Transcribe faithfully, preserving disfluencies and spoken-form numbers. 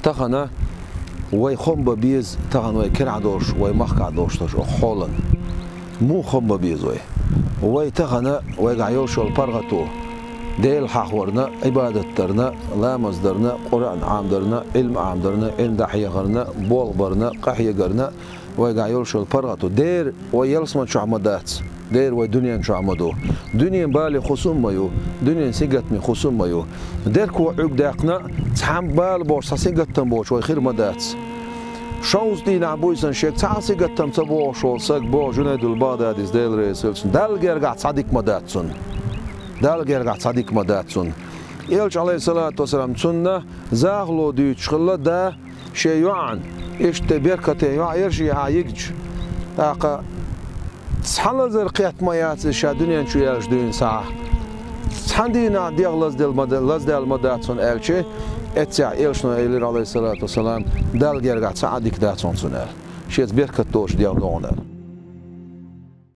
Тахана вай хам бан беза, тахана вай кирахь долуш, вай махкахь долуш долчу оха хьолан. Муха хам бан беза вай? Вай тахана вайгахь йолуш йолу паргӀато, Дела хьахорна, Ӏибадат дарна, ламаз дарна, Къуръан Ӏамдарна, Ӏилма Ӏамдарна, Ӏилма дӀахьехарна, болх барна, къахьегарна, вайгахь йолуш йолу паргӀато. Дера вай ялсаман чохь ма дац. Дера вай дуьнен чохь ма ду. Дуьнен бале хӀусам ма ю, дуьнен сингаттаме хӀусам ма ю. Дерко Ӏуьрг даьккхина, цхьа бала бохуш цхьа сингаттам боцуш вай хир ма дац. Шовзткъа дийнахь буьйсанна шега цхьа а сингаттам ца богӀуш волу саг боху Жунайдул БагӀдадис, Дела реза хила цунна, Далла гергахь цхьа дика ма дац цунна. Далла гергахь цхьа дика ма дац цунна. Элча, Ӏалайхиссалату вассалам, цунна захало дуьйцуш хилла да, шен йоӀана, иштта беркате йоӀ яра шен а йигча. ТӀаккха цхьа лазар кхетта ма яц иза ша дуьнен чу яьлча дуьйна схьа. Цхьана дийнахь дегӀ лазделла ма да-, лаздаьлла ма дац хьуна аьлча, эццехь элчано элира, Ӏалайхиссалату вассалам, Далла гергахь цхьа а дика дац хьуна цунна аьлла. Шеца беркат долуш дегӀ догӀуна аьлла.